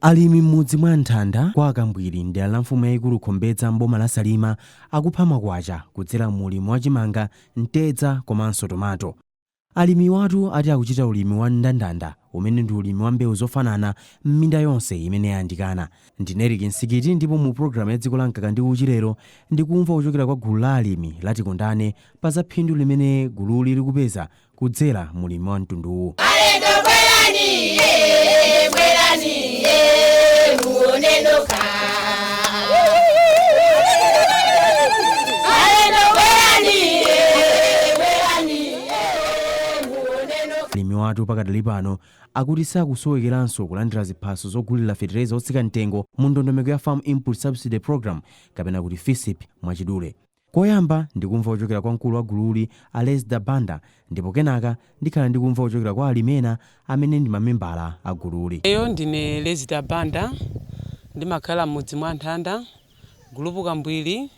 Alimi m'mudzi mwa Nthanda kwa Kambwiri, mdera la mfumu yayikulu Khombedza, mboma la Salima, akupha makwacha kudzera mu ulimi wa chimanga, mtedza komanso tomato. Alimi watu ati akuchita ulimi wa ndandanda, umene ndi ulimi wa mbewu zofanana m'minda yonse imene yayandikana. Ndine Eric Nsikiti, ndipo mu pulogalamu ya Dziko la Mkaka ndi Uchi lero ndikumva kuchokera kwa gulu la alimi la Tikondane pa za phindu limene gululi likupeza kudzera mu ulimi wa mtunduwu. Alendo bwerani ye, bwerani ye, muone nokha. Alendo bwerani ye, bwerani ye, muone nokha. Alimi watu pakadali pano akuti sakusowekeranso kulandira ziphaso zogulira fetereza otsika mtengo mu ndondomeko ya Farm Input Subsidy Program, kapena kuti FISP mwachidule. Koyamba ndikumva kuchokera kwa mkulu wa gululi, Alesda Banda, ndipo kenaka ndikhala ndikumva kuchokera kwa alimi ena amene ndi mamembala a gululi. Eyo, ndine Lezita Banda, ndimakhala m'mudzi mwa Nthanda, gulupu Kambwiri.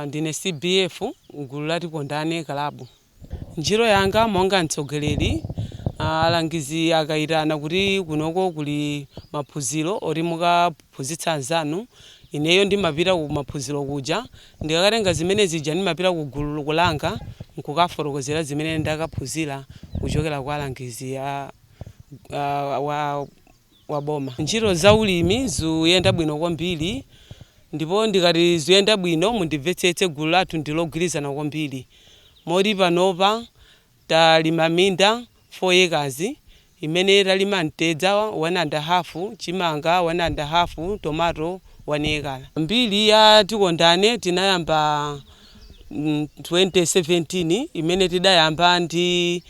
Ndine CBF, gulu la Tikondane Club. Ntchito yanga monga mtsogoleri, alangizi akayitana kuti kunoko kuli maphunziro oti mukaphunzitsa anzanu, ineyo ndimapita ku maphunziro kuja. Ndikakatenga zimene zija, ndimapita ku gulu kulanga nkukafotokozera zimene ndakaphunzira kuchokera kwa alangizi a wa boma. Ntchito za ulimi zikuyenda bwino kwambiri, ndipo ndikati zikuyenda bwino, mundimvetsetse, gulu lathu ndilogwirizana kwambiri, moti panopa talima minda 4 acres imene talima mtedza 1.5, chimanga 1.5, tomato 1 acre. Mbiri ya Tikondane tinayamba 2017, imene tidayamba ndi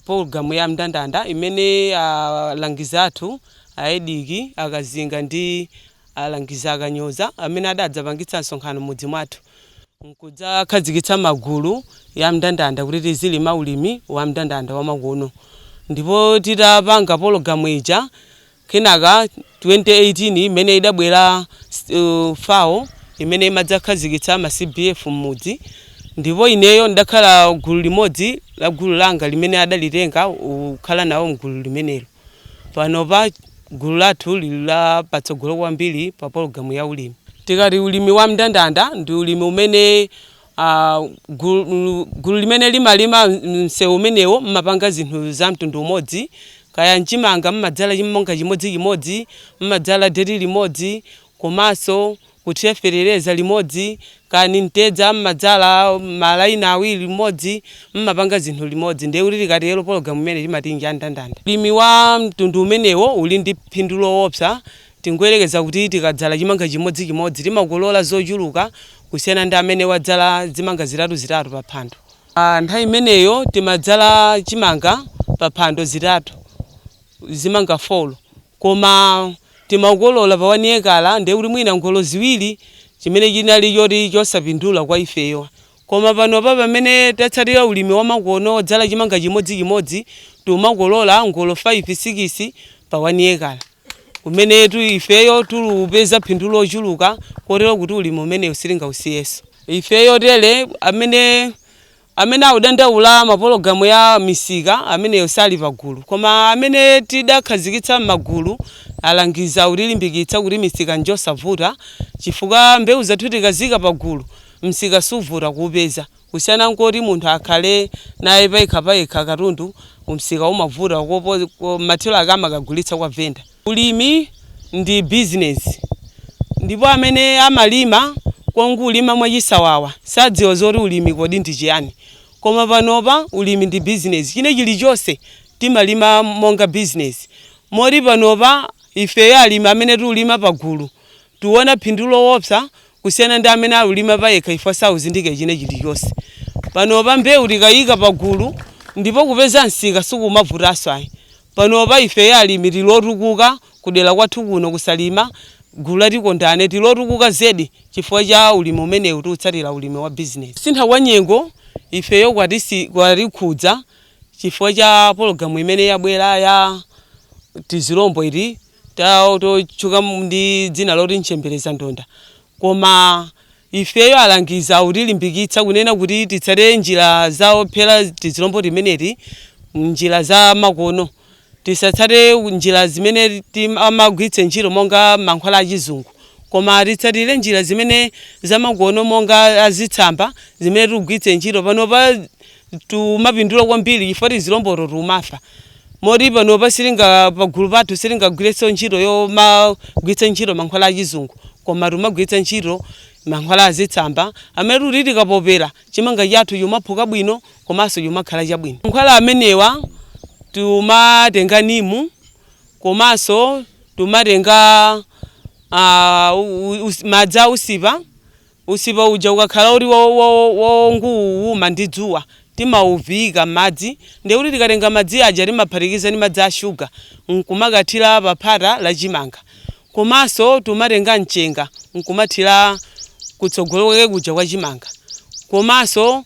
pologalamu ya mndandanda imene alangizi athu aediki Akazinga ndi alangizi Akanyoza amene adadzapangitsa msonkhano mudzi mwathu nkudzakhazikitsa magulu ya mndandanda kuti tizilima ulimi wa mndandanda wamakono. Ndipo titapanga pologalamu ija, kenaka 2018 imene idabwera FAO imene imadzakhazikitsa ma CBF m'mudzi, ndipo ineyo ndakhala gulu limodzi la gulu langa limene adalitenga kukhala nawo mgulu limenelo. Panopa gulu lathu lili la patsogolo kwambiri pa pologalamu ya ulimi. Tikati ulimi wa mndandanda, ndi ulimi umene gulu limene limalima msewu umenewo mmapanga zinthu za mtundu umodzi. Kaya mchimanga, mmadzala chimanga chimodzimodzi, mmadzala date limodzi, komanso kuthira fetereza limodzi. Kani mtedza, mmadzala malaini awiri limodzi, mmapanga zinthu limodzi. Ndiye kuti tikatero, pologalamu imene timati nja mndandanda. Ulimi wa mtundu umenewo uli ndi phindu loopsa. Tingoyerekeza kuti tikadzala chimanga chimodzimodzi, timakolola zochuluka kusiyana ndi amene wadzala zimanga zitatu zitatu pa phando. Nthawi imeneyo timadzala chimanga pa phando zitatu, zimanga 4, koma timakolola pa 1 ekala, ndiye kuti mwina ngolo 2, chimene chinali choti chosapindula kwa ifeyo. Koma panopa, pamene tatsatira ulimi wamakono odzala chimanga chimodzimodzi, timakolola ngolo 5, 6 pa 1 ekala, kumene tu ifeyo tulupeza phindu lochuluka, kotero kuti ulimi umenewu sitingausiyeso ifeyo. Tere amene akudandaula mapologalamu ya misika, ameneyo sali pagulu, koma amene tidakhazikitsa m'magulu, alangiza kutilimbikitsa kuti misika njosavuta, chifukwa mbewu zathu tikazika pagulu, msika suvuta kuupeza, kusiyana nkoti munthu akhale naye payekha payekha katundu, msika umavuta, mathero ake amakagulitsa kwa venda. Ulimi ndi business, ndipo amene amalima kongulima mwachisawawa sadziwa zoti ulimi kodi ndi chiyani. Koma panopa ulimi ndi business, chine chilichonse timalima monga business, moti panopa ifeyo alimi amene tiulima pagulu tiona phindu loopsa kusiyana ndi amene aulima payekha, ifo sauzindike chine chilichonse. Panopa mbewu tikayika pagulu, ndipo kupeza msika sikumavutanso ayi. Panopa ifeyo alimi tilotukuka kudera kwathu kuno kuSalima, gulu la Tikondane tilotukuka zedi chifukwa cha ulimi umenewu tiutsatira, ulimi wa business. Sintha kwa nyengo ifeyo kwatikhudza chifukwa cha pologalamu imene yabwera ya tizilombo iti totchuka ndi dzina loti mchembereza ndonda. Koma ifeyo alangiza kutilimbikitsa kunena kuti titsate njira za ophera tizilombo timeneti, njira za makono. Tisatsate njira zimene amagwiritsa ntchito monga mankhwala achizungu, koma titsatire njira zimene zamakono monga azitsamba zimene tikugwiritsa ntchito panopa. Tumapindula kwambiri chifukwa tizilomboto tumafa, moti panopa silinga pagulu pathu silingagwiritse ntchito yomagwiritsa ntchito mankhwala achizungu, koma tumagwiritsa ntchito mankhwala azitsamba amene tuti tikapopera chimanga chathu chimaphuka bwino komanso chimakhala chabwino. Mankhwala amenewa tumatenga nimu, komanso tumatenga madzi a usipa. Usipa uja ukakhala uli wonguwuma ndi dzuwa, timawuviyika m'madzi. Ndiye kuti tikatenga madzi aja, timaphatikiza ndi madzi a shuga nkumakathira pa phata la chimanga. Komanso tumatenga mchenga nkumathira kutsogolo kwake kuja kwa chimanga. Komanso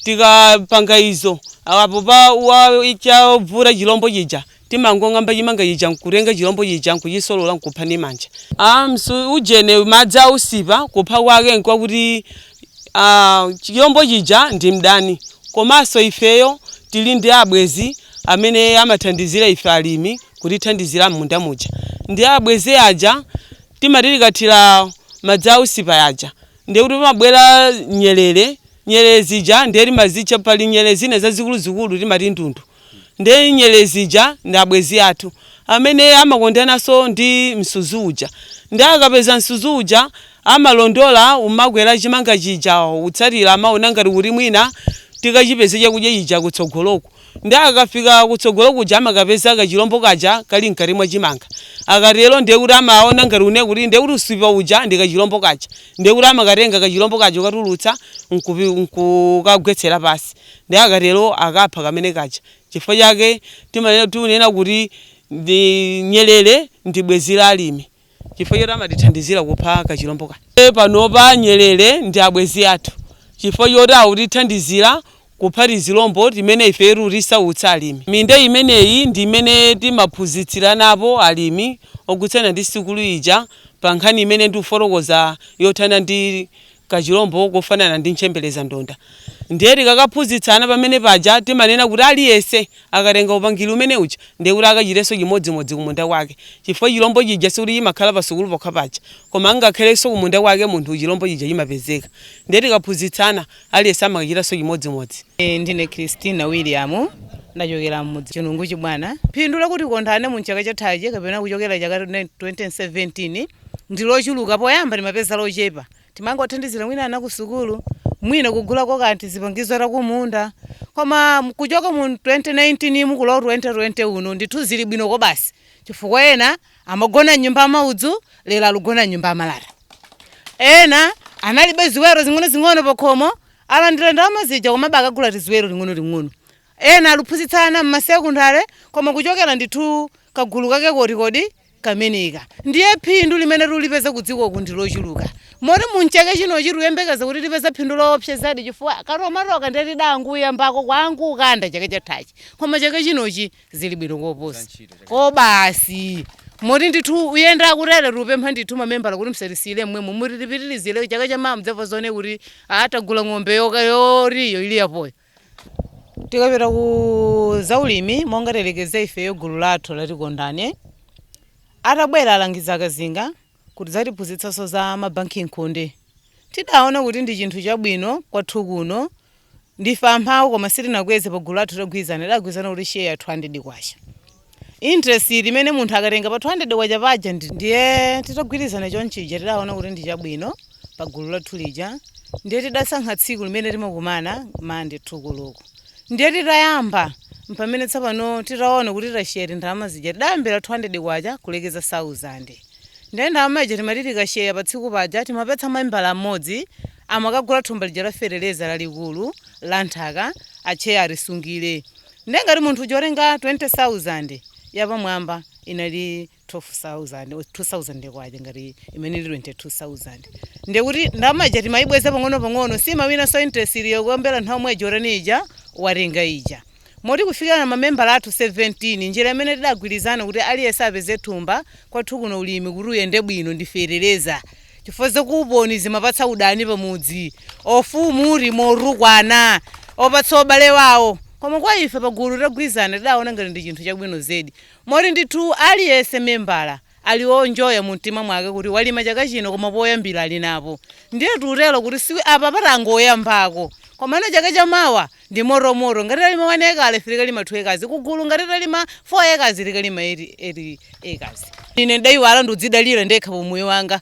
tikapanga izo, apo pa chavula chilombo chija, timangong'amba chimanga chija nkutenga chilombo chija nkuchisolola nkupha ndi manja. Ujene madzi a usipa kupha kwake nkwakuti chilombo chija ndi mdani, komanso ifeyo tili ndi abwezi amene amathandizira ife alimi kutithandizira m'munda muja. Ndi abwezi aja timati tikathira madzi a usipa aja, ndiye kuti pamabwera nyerere. Nyerere zija ndiye timazitcha, pali nyerere zina zazikuluzikulu timati ndundu. Ndiye nyerere zija ndi abwezi athu amene amakondananso ndi msuzu uja. Ndi akapeza msuzu uja, amalondola umakwera chimanga chija utsatira, amaona ngati kuti mwina tikachipeze chakudya chija kutsogoloku. Ndi akafika kutsogolo kuja, amakapeza kachilombo kaja kali mkati mwa chimanga. Akatero ndiye kuti amaona ngati une kuti ndiye kuti usipa uja ndi kachilombo kaja. Ndiye kuti amakatenga kachilombo kaja katulutsa nkukagwetsera pasi. Ndi akatero akapha kamene kaja. Chifukwa chake timanena kuti ndi nyerere ndi bwenzi la alimi, chifukwa choti amatithandizira kupha kachilombo kaja. Panopa nyerere ndi abwenzi athu chifukwa choti akutithandizira kupha tizilombo timene ife tisautsa alimi. Minda imeneyi ndi imene timaphunzitsiranapo alimi ogwirizana ndi sukulu ija pa nkhani imene ndikufotokoza yothana ndi kachilombo kofanana ndi ntchembeleza ndonda. Ndiye tikakaphunzitsana pamene paja, timanena kuti aliyense akatenga upangiri umene uja, ndiye kuti akachitenso chimodzimodzi kumunda kwake, chifukwa chilombo chija sikuti chimakhala pa sukulu pokha paja, koma angakhalenso kumunda kwake munthu chilombo chija chimapezeka. Ndiye tikaphunzitsana, aliyense amakachitanso chimodzimodzi. Ndine Christina William, ndachokera mudzi Chinungu Chibwana. Phindu lakuti Tikondane mu chaka chathachi kapena kuchokera chaka 2017 ndi lochuluka. Poyamba timapeza lochepa, timangothandizira mwina ana ku sukulu, mwina kugulako kanti zipangizo takumunda, koma kuchoka mu 2019 mukulowa 2020 uno, ndithu zili bwinoko basi, chifukwa ena amagona mnyumba amaudzu, lero alugona mnyumba amalata. Ena analibe ziwero zing'ono-zing'ono pakhomo, alandira ndalama zija koma akagula tiziwero ling'ono-ling'ono. Ena aluphunzitsa ana mmasekondare, koma kuchokera ndithu kagulu kake kotikodi kameneka. Ndiye phindu limene tulipeza kudzikoku ndi lochuluka, moti munchaka chinochi tikuyembekeza kuti tipeze phindu loopsezadi, chifukwa katomatoka ndiye tidanguyambako kwangukanda chaka chathachi, koma chaka chinochi zili bwino koposa kobasi, moti ndithu uyenda akutere. Tupempha ndithu mamembala kuti msatisiyire mmwemo, mutipitirizire chaka chamawa, mdzamva zone kuti atagula ng'ombe yoriyo ili yapoyo. Tikapita ku zaulimi, monga telekeze ifeyo gulu lathu laTikondane, atabwera alangiza Akazinga kuti zatiphunzitsanso za mabanki nkhonde, tidaona kuti ndi chinthu chabwino kwathu kuno. Ndife amphawi, koma sitinakweze. Pa gulu lathu tagwirizana, tidagwirizana kuti share 200 kwacha, interest limene munthu akatenga pa 200 kwacha paja. Ndiye titagwirizana chonchija, tidaona kuti ndi chabwino pa gulu lathu lija. Ndiye tidasankha tsiku limene timakumana mande 2 koloko. Ndiye titayamba, mpamene tsopano titaona kuti tashere ndalama zija, tidayambira 200 kwacha kulekeza 1000. Ndiye ndalama ija timati tikasheya pa tsiku paja, timapetsa membala mmodzi amakagula thumba lija la feteleza lalikulu la nthaka, acheya atisungire. Ndiye ngati munthu uja watenga 20,000, yapamwamba inali 12,000, 2000 kwacha, ngati imene ili 22,000, ndiye kuti ndalama ija timayibweza pang'ono pang'ono, simawinanso interest iliyo kuyombera nthawi imwe jorani ija watenga ija. Moti kufikira na mamembala athu 17, njira imene tidagwirizana kuti aliyense apeze thumba. Kwathu kuno ulimi kuti uyende bwino ndi feteleza, chifukwa zakuponi zimapatsa udani pamudzi, ofumu uli morukwana opatsa obale wawo. Koma kwa ife pagulu tagwirizana tidaona ngati ndi chinthu chabwino zedi, moti ndithu aliyense membala ali wonjoya mu mtima mwake kuti walima chaka chino, koma poyambira ali napo. Ndiye tutelo kuti si apa patangoyambako, komano chaka chamawa ndi motomoto. Ngati talima 1 ekale, ife tikalima 2 acres kugulu. Ngati talima 4 acres, tikalima 8 acres. Ine ndayiwala ndiudzidalira ndekha pomoyo wanga,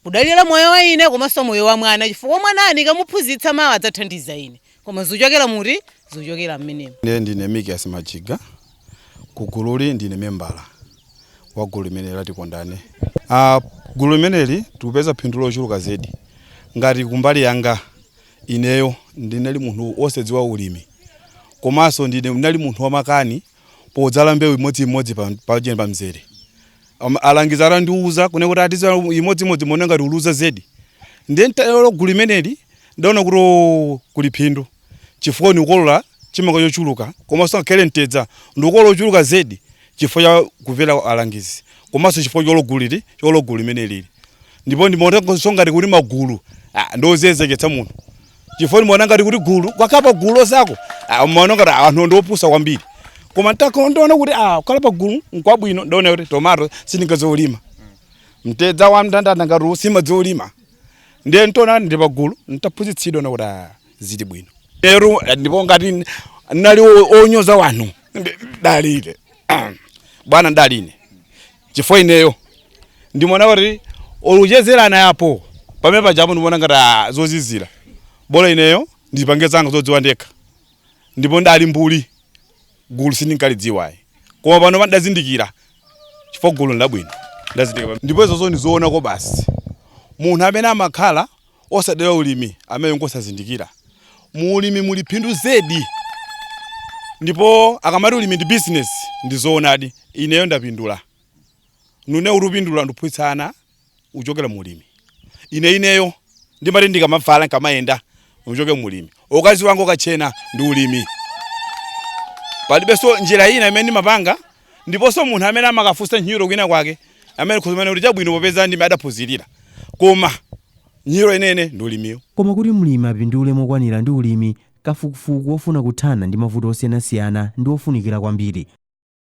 kudalira moyo wa ine komanso moyo wa mwana, chifukwa mwanani kamuphunzitsa mawa adzathandiza ine, koma zuchokera muti, zuchokera mmenemo. Ine ndine Mikias Majiga. Kugululi ndine membala wa gulu limene latikondane. Gulu limeneli tikupeza phindu lochuluka zedi. Ngati kumbali yanga ineyo, ndinali munthu wosadziwa ulimi, komanso ndine ndinali munthu wamakani podzala mbewu imodziimodzi pa pa mzere. Alangiza atandiuza kune kuti atiza imodzimodzi, muone ngati uluza zedi. Ndiye ntalo gulu limeneli ndaona kuti kuli phindu, chifukwa ndikukolola chimanga chochuluka, komanso ngakhale mtedza ndikukolola ochuluka zedi, chifukwa cha kumvera alangizi, komanso chifukwa chologulili chologulu limene lili. Ndipo ndimaonanso ngati kuti magulu ndozezeketsa munthu, chifukwa ndimaona ngati kuti gulu kwakhala pa gulu losako, maona ngati anthu ndiopusa kwambiri. Koma ndaona kuti kukhala pa gulu nkwabwino. Ndaona kuti tomato sindingadziolima, mtedza wa mndandanda ngati simadziolima. Ndiye ntoona ndi pagulu ntaphunzitsidwa na kuti zili bwino lero. Ndipo ngati nali onyoza wanthu, dalile bwana, ndaline, chifukwa ineyo ndimaona kuti oluchezerana yapo pamene pajapo ndimaona ngati zozizira, bola ineyo ndipange zanga zodziwa ndekha. Ndipo ndali mbuli, gulu sindinkalidziwayi, koma pano ndazindikira chifukwa gulu ndabwino, ndazindikira. Ndipo izozo ndizoonako basi. Munthu amene amakhala osadera ulimi, amene ngosazindikira. Muulimi muli phindu zedi, ndipo akamati ulimi ndi business, ndizoonadi. Ineyo ndapindula. Nune kuti upindula ndiphunzitsa ana uchokera mulimi. Ineyo ndimati ndikamavala, nkamayenda, uchoke mulimi. Okazi wanga ukachena ndi ulimi. Palibenso njira ina imene ndimapanga. Ndiponso munthu amene amakafunsa ntchito kwina kwake, amene khuzimene kuti chabwino, popeza ndime adaphunzirira, koma ntchito inene ndi ulimiyo. Koma kuti mlimi apindule mokwanira ndi ulimi, kafukufuku wofuna kuthana ndi mavuto osiyanasiyana ndi ofunikira kwambiri.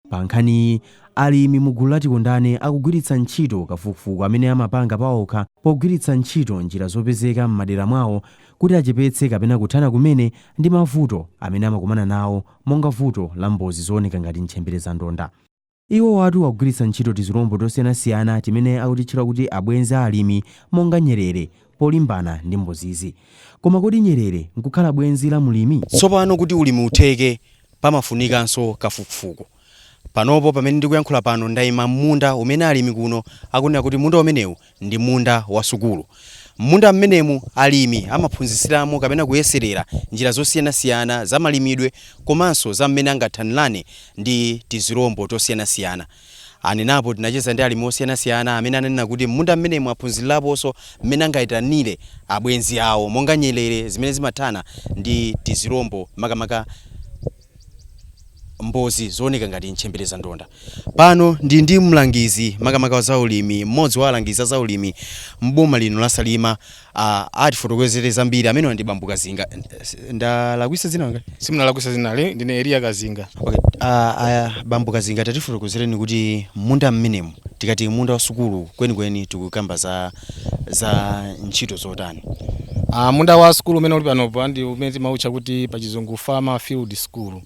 Pa nkhaniyi, alimi mu gulu la Tikondane akugwiritsa ntchito kafukufuku amene amapanga paokha pogwiritsa ntchito njira zopezeka m'madera mwawo kuti achepetse kapena kuthana kumene ndi mavuto amene amakumana nawo, monga vuto la mbozi zooneka ngati ntchembere za ndonda. Iwo watu akugwiritsa ntchito tizilombo tosiyanasiyana timene akutitchula kuti abwenzi a alimi, monga nyerere, polimbana ndi mbozizi. Koma kodi nyerere nkukhala bwenzi la mulimi? Tsopano kuti ulimi utheke, pamafunikanso kafukufuku. Panopo pamene ndikuyankhula pano, ndayima munda umene alimi kuno akunena kuti munda umenewu ndi munda wa sukulu. Munda mmenemu alimi amaphunzitsiramo kapena kuyeserera njira zosiyanasiyana za malimidwe komanso za mmene angathanirane ndi tizilombo tosiyanasiyana. Anenapo tinacheza ndi alimi osiyanasiyana amene ananena kuti munda mmenemu aphunziraponso mmene angayitanire abwenzi awo, monga nyerere zimene zimathana ndi tizilombo, makamaka mbozi zooneka ngati ntchembere za ndonda. Pano ndi mlangizi makamaka wa zaulimi, mmodzi wa alangizi a zaulimi mboma lino la Salima. Atifotokozere zambiri. Amene ndi bambo Kazinga. Ndalakwisa dzina langa? Simunalakwisa zinali, ndine Eliya Kazinga. Okay. Bambo Kazinga, tatifotokozereni kuti munda mmenemu, tikati munda wa sukulu, kwenikweni tikukamba za ntchito zotani? Munda wa sukulu umene uli panopa ndi umene timautcha kuti pa Chizungu farmer field school.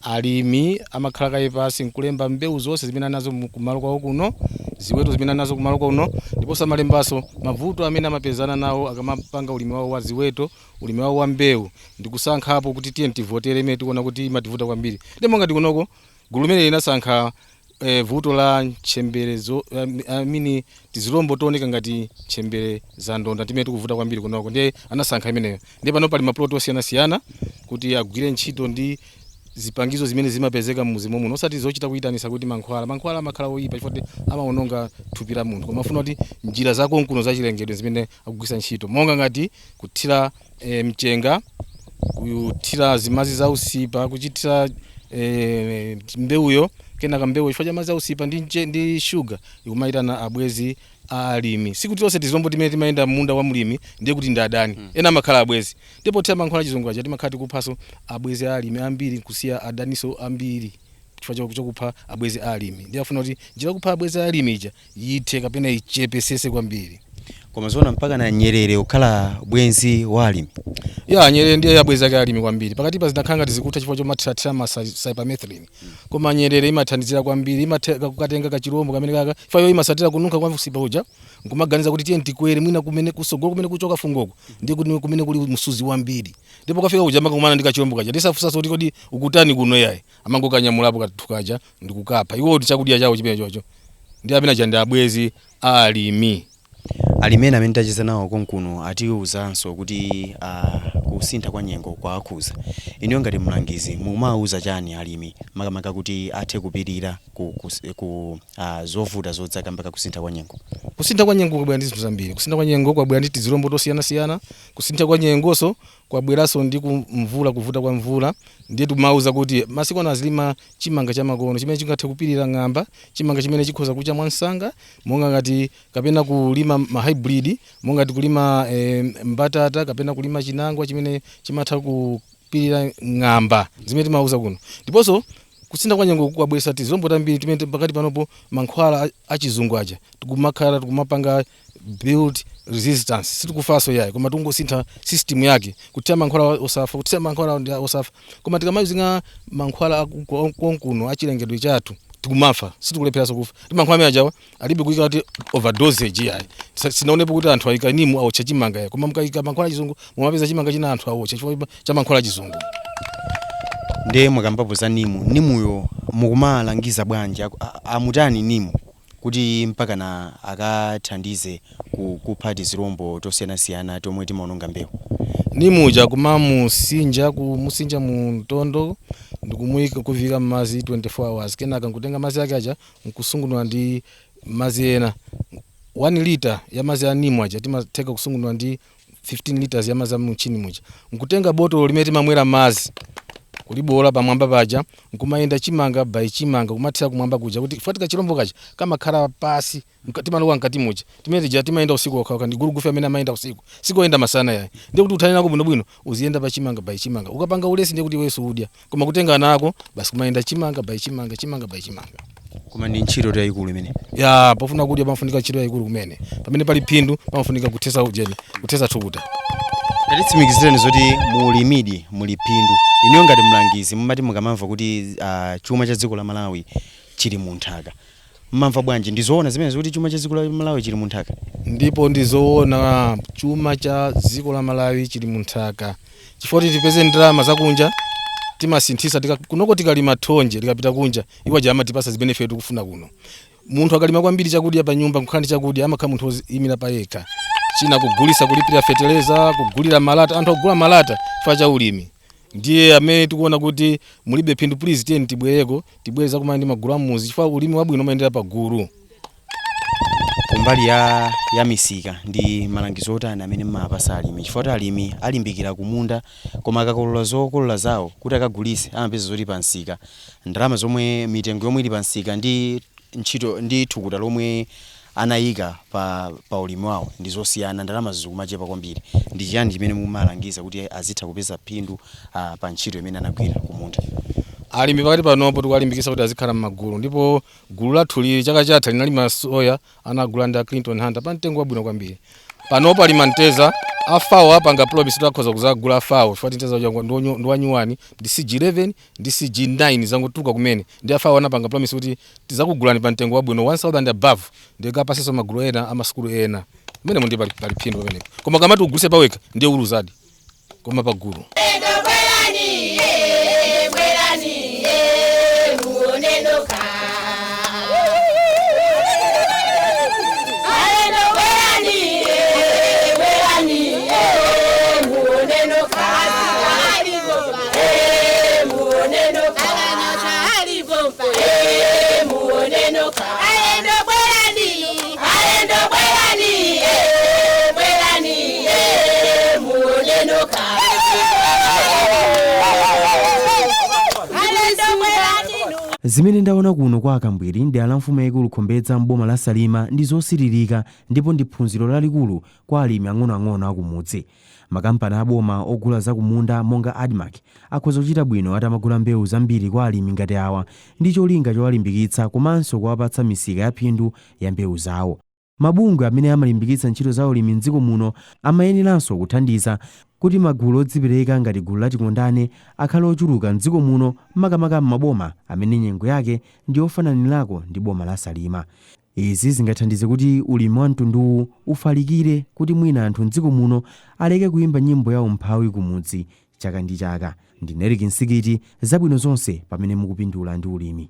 Alimi amakhala kaye pasi nkulemba mbewu zonse zimene anazo kumalo kwawo kuno, ziweto zimene anazo kumalo kuno, ndiponso amalembanso mavuto amene amapezana nawo akamapanga ulimi wawo wa ziweto, ulimi wawo wa mbewu, ndikusankhapo kuti tiye tivotere imene tikuona kuti imativuta kwambiri. Ndi monga tikunoko gulu limene linasankha vuto la ntchembere zo amini tizilombo tooneka ngati ntchembere za ndonda timene tikuvuta kwambiri kunoko, ndiye anasankha imeneyo. Ndiye pano pali maploti osiyanasiyana kuti agwire ntchito ndi zipangizo zimene zimapezeka mmuzi muno, osati zochita kuyitanisa kuti mankhwala. Mankhwala amakhala oyipa chifukwa kuti amawononga thupi la munthu, koma afuna kuti njira zakonkuno zachilengedwe zimene akugwiritsa ntchito, monga ngati kuthira mchenga, kuthira zimazi za usipa, kuchithira mbewuyo, kenaka mbewu chifukwa cha madzi a usipa ndi shuga ikumayitana abwezi. a alimi. Sikuti tonse tizilombo timene timayenda munda wa mlimi ndiye kuti ndi adani, ena amakhala abwezi. Ndipo pothira mankhwala achizungu aja timakhala tikuphaso abwezi a alimi ambiri, nkusiya adaniso ambiri chifukwa chokupha abwezi a alimi. Ndiye afuna kuti njira kupha abwezi a alimi ija yithe kapena ichepesese kwambiri. Koma zoona mpaka na nyerere kukhala bwenzi wa alimi? Ya, nyerere ndiye yabwezi ake alimi kwambiri. Pakati pa zinakhala ngati zikutha chifukwa chomathirathira ma cypermethrin, koma nyerere imathandizira kwambiri. Imatheka kukatenga kachirombo kamene kaka chifukwa iyo imasatira kununkha kwa msipa uja, nkumaganiza kuti tiye tikwere mwina kumene kusogolo kumene kuchoka fungoko ndiye kuti kumene kuli msuzi wambiri. Ndipo kafika kuja amakumana ndi kachirombo kaja, ndisafusaso kuti kodi ukutani kuno yayi, amangokanyamulapo kathu kaja ndikukapha iwo kuti chakudya chawo chimene chocho. Ndi amene aja ndi abwezi a alimi. Alimi ena amene tacheza nawo konkuno atiwuzanso kuti kusintha kwa nyengo kwakhuza. Inuyo ngati mlangizi mumawuza chani alimi, makamaka kuti athe kupirira ku zovuta zodzaka mpaka kusintha kwa nyengo? Kusintha kwa nyengo kwabwera ndi zinthu zambiri. Kusintha kwa nyengo kwabwera ndi tizilombo tosiyanasiyana. Kusintha kwa nyengonso kwabweranso ndi mvula, kuvuta kwa mvula. Ndiye timauza kuti masiku ano azilima chimanga chamakono chimene chingathe kupirira ng'amba, chimanga chimene chikhoza kucha mwansanga, monga ngati kapena kulima ma hybrid, monga ngati kulima mbatata kapena kulima chinangwa chimene chimatha kupirira ng'amba, zimene timauza kuno. Ndiponso kusintha kwa nyengo kwabweretsa tizilombo tambiri timene pakati panopo mankhwala achizungu aja tikumakhala tikumapanga build resistance. Sitikufaso yayi, koma tikungosintha system yake kuthira mankhwala osafa, kuthira mankhwala ndi osafa. Koma tikamazinga mankhwala konkuno achilengedwe chathu tikumafa, sitikulepheranso kufa ndi mankhwala amene ajawa. Alibe kuyika kuti overdosage yayi. Sinaonepo kuti anthu ayika nimu awotcha chimanga yayi, koma mukayika mankhwala achizungu mumapeza chimanga china anthu awotcha chifukwa cha mankhwala achizungu. Ndiye mwakambapo za nimu. Nimuyo mukumalangiza bwanji? Amutani nimu kuti mpaka na akathandize kupha tizilombo tosiyanasiyana tomwe timaononga mbewu? Nimuja kumamusinja, kumusinja mu mtondo ndikumuyika kuvika m'mazi 24 hours. Kenaka nkutenga mazi ake aja nkusungunula ndi mazi ena. 1 liter ya mazi a nimu aja timatheka kusungunula ndi 15 liters ya mazi a mchini muja. Nkutenga botolo limene timamwera mazi, kulibola pamwamba paja, nkumayenda chimanga by chimanga kumathira kumwamba kuja, kuti fatika chilombo kacha kamakhala pasi timalowa mkati muja. Timene tija timayenda usiku wakhaokha, ndi gulugufe amene amayenda usiku, sikoyenda masana yayi. Ndiye kuti uthane nako bwinobwino uziyenda pa chimanga by chimanga. Ukapanga ulesi ndiye kuti iwenso udya, koma kutenga nako basi kumayenda chimanga by chimanga, chimanga by chimanga. Koma ndi ntchito yayikulu imene. Ya, pofuna kudya pamafunika ntchito yayikulu kumene. Pamene pali phindu pamafunika kuthesa ujeni, kuthesa thukuta. Tatitsimikizireni zoti mulimidi muli phindu. Inuyo ngati mlangizi mumati mukamamva kuti chuma cha dziko la Malawi chili mu nthaka, mmamva bwanji? Ndizoona zimene zikuti chuma cha dziko la Malawi chili mu nthaka? Ndipo ndizoona, chuma cha dziko la Malawi chili mu nthaka, chifukwa kuti tipeze ndalama zakunja timasinthisa kunoko tikalima thonje, likapita kunja iwo aja amatipasa zimene ife tikufuna kuno. Munthu akalima kwambiri chakudya pa nyumba, kukhala ndi chakudya, amakhala munthu woyimira pa yekha. China kugulisa, kulipira feteleza, kugulira malata. Anthu akugula malata chifukwa cha ulimi. Ndiye amene tikuona kuti mulibe phindu, please tiyeni tibwereko, tibwereza kumana ndi magulu amuzi, chifukwa ulimi wabwino umayendera pa gulu. Kumbali ya misika, ndi malangizo otani amene mmapasa alimi? Chifukwa kuti alimi alimbikira kumunda, koma akakolola zokolola zawo kuti akagulise amapeza zoti pansika ndalama zomwe mitengo yomwe ili pansika ndi ntchito ndi thukuta lomwe anayika pa ulimi wawo ndi zosiyana, ndalama zikumachepa kwambiri. Ndi chiyani chimene mumalangiza kuti azitha kupeza phindu pa ntchito imene anagwira kumunda? Alimi pakati panopo tikuwalimbikitsa kuti azikhala m'magulu, ndipo gulu lathu lili chaka chatha linalima soya, anagula ndi a Clinton Hunter pa mtengo wabwino kwambiri. Panopo alima mteza, a FAO apanga promise kuti akhoza kuzagula a FAO, chifukwa mteza uja ndi wanyuwani, ndi CG11 ndi CG9 zangotuluka kumene. Ndi a FAO anapanga promise kuti tizakugulani pa mtengo wabwino 1000 above, ndikapasenso magulu ena amasukulu ena. Pamene ndi pali phindu pamenepo, koma kamati ugulise pawekha ndiye uluzadi, koma pagulu. Bwerani, bwerani, muone nokha. Alendo bwerani, bwerani, muone nokha. Muone nokha. Muone nokha. Alendo bwerani, alendo bwerani, bwerani, muone nokha. Alendo bwerani. Zimene ndaona kuno kwa Akambwiri ndi la mfumu yayikulu Khombedza m'boma la Salima ndi zosiririka ndipo ndi phunziro lalikulu kwa alimi ang'onoang'ono akumudzi. Makampani aboma ogula zakumunda monga ADMARC akhoza kuchita bwino atamagula mbewu zambiri kwa alimi ngati awa ndi cholinga chowalimbikitsa komanso kuwapatsa misika ya phindu ya mbewu zawo. Mabungwe amene amalimbikitsa ntchito za ulimi mdziko muno amayeneranso kuthandiza kuti magulu odzipereka ngati gulu la Tikondane akhale ochuluka mdziko muno, makamaka m'maboma amene nyengo yake ndi yofananirako ndi boma la Salima. Izi zingathandize kuti ulimi wa mtunduwu ufalikire kuti mwina anthu mdziko muno aleke kuyimba nyimbo ya umphawi kumudzi chaka ndi chaka. Ndine Eric Nsikiti, zabwino zonse pamene mukupindula ndi ulimi.